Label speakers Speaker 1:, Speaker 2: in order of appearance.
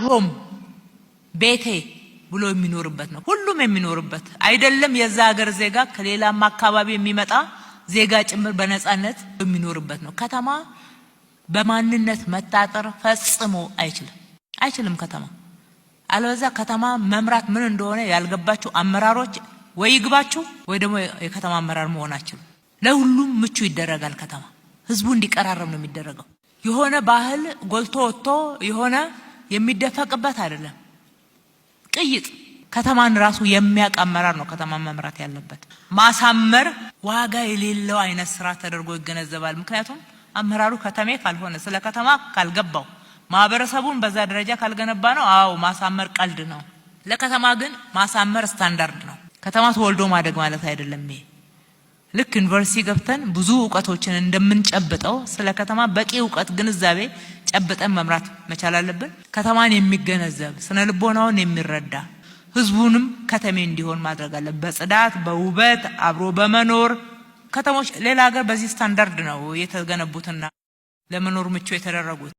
Speaker 1: Home ቤቴ ብሎ የሚኖርበት ነው። ሁሉም የሚኖርበት አይደለም። የዛ ሀገር ዜጋ ከሌላም አካባቢ የሚመጣ ዜጋ ጭምር በነጻነት የሚኖርበት ነው። ከተማ በማንነት መታጠር ፈጽሞ አይችልም፣ አይችልም ከተማ። አለበዛ ከተማ መምራት ምን እንደሆነ ያልገባችሁ አመራሮች ወይ ይግባችሁ ወይ ደግሞ የከተማ አመራር መሆን አትችሉም። ለሁሉም ምቹ ይደረጋል። ከተማ ህዝቡ እንዲቀራረብ ነው የሚደረገው። የሆነ ባህል ጎልቶ ወጥቶ የሆነ የሚደፈቅበት አይደለም። ቅይጥ ከተማን ራሱ የሚያውቅ አመራር ነው ከተማን መምራት ያለበት። ማሳመር ዋጋ የሌለው አይነት ስራ ተደርጎ ይገነዘባል። ምክንያቱም አመራሩ ከተሜ ካልሆነ፣ ስለ ከተማ ካልገባው፣ ማህበረሰቡን በዛ ደረጃ ካልገነባ ነው። አዎ፣ ማሳመር ቀልድ ነው። ለከተማ ግን ማሳመር ስታንዳርድ ነው። ከተማ ተወልዶ ማደግ ማለት አይደለም። ይሄ ልክ ዩኒቨርሲቲ ገብተን ብዙ እውቀቶችን እንደምንጨብጠው ስለ ከተማ በቂ እውቀት ግንዛቤ ጨብጠን መምራት መቻል አለብን። ከተማን የሚገነዘብ፣ ስነ ልቦናውን የሚረዳ፣ ህዝቡንም ከተሜ እንዲሆን ማድረግ አለብን። በጽዳት፣ በውበት፣ አብሮ በመኖር። ከተሞች ሌላ ሀገር በዚህ ስታንዳርድ ነው የተገነቡትና ለመኖር ምቹ የተደረጉት።